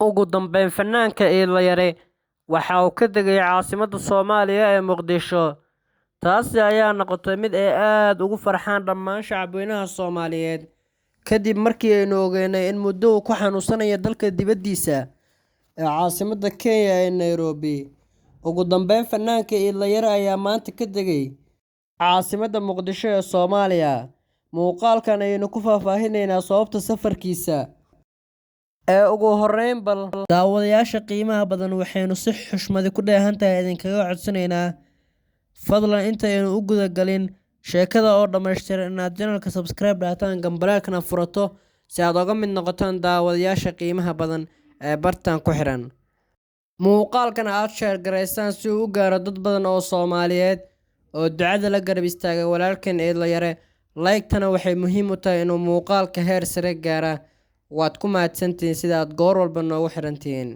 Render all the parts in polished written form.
Ugu dambeyn, fanaanka Iidle Yare waxa uu ka degay caasimadda Soomaaliya ee Muqdisho. Taasi ayaa noqotay mid ay aad ugu farxaan dhammaan shacabweynaha Soomaaliyeed, kadib markii aynu ogeynay in muddo uu ku xanuunsanayay dalka dibadiisa ee caasimadda Kenya ee Nairobi. Ugu dambeyn, fanaanka Iidle Yare ayaa maanta ka degay caasimadda Muqdisho ee Soomaaliya. Muuqaalkan ayaynu ku faahfaahinaynaa sababta safarkiisa. Ee ugu horreyn bal daawadayaasha qiimaha badan, waxaynu si xushmadi ku dheehan tahay idinkaga codsanaynaa fadlan intaynu u guda galin sheekada oo dhammaystiran inaad channelka subscribe dhahtaan, gambaleelkana furato si aad uga mid noqotaan daawadayaasha qiimaha badan ee bartan ku xiran. Muuqaalkan aad share garaysaan si uu u gaaro dad badan oo Soomaaliyeed oo ducada la garab istaagay walaalkan Iidle Yare. Like-tana waxay muhiim u tahay inuu muuqaalka heer sare gaara. Waad ku mahadsantihiin sida aad goor walba noogu xirantihiin.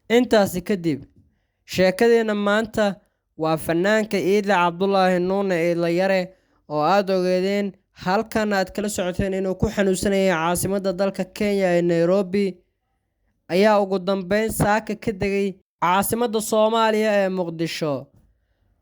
Intaasi kadib, sheekadeena maanta waa fanaanka Iidle Cabdulaahi Nuune Iidle Yare oo aad ogeedeen halkan aad kala socoteen inuu ku xanuunsanayay caasimadda dalka Kenya ee Nairobi, ayaa ugu dambeyn saaka ka degay caasimadda Soomaaliya ee Muqdisho.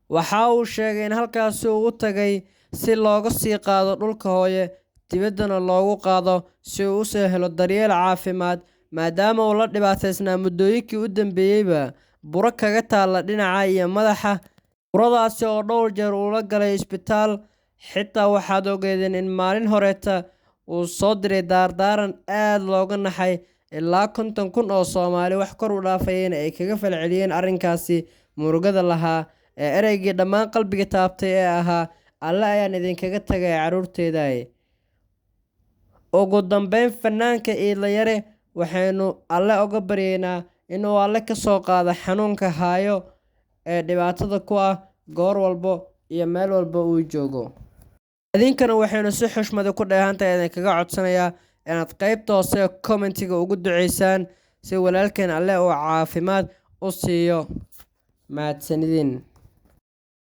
Waxa uu sheegay in halkaasi uu u tagay si looga sii qaado dhulka hooye, dibaddana loogu qaado si uu usoo helo daryeel caafimaad, maadaama uu la dhibaataysnaa muddooyinkii u dambeeyeyba buro kaga taalla dhinaca iyo madaxa. Buradaasi oo dhowr jeer uu la galay isbitaal. Xitaa waxaad ogeedeen in maalin horeeta uu soo diray daardaaran aad looga naxay, ilaa 50,000 oo Soomaali wax kor u dhaafayeen ay kaga falceliyeen arrinkaasi murugada lahaa ee ereygii dhammaan qalbiga taabtay ee ahaa "Alle ayaan idinkaga tagay carruurteyda." Ugu dambeyn, fanaanka Iidle Yare waxaynu Alle uga baryaynaa inuu Alle ka soo qaado xanuunka haayo ee dhibaatada ku ah goor walba iyo meel walba uu joogo. Idinkana waxaynu si xushmadi ku dheehantahay idinkaga codsanayaa inaad qaybta hoose ee commentiga ugu duceysaan si walaalkeen Alle uu caafimaad u siiyo. Mahadsanidin.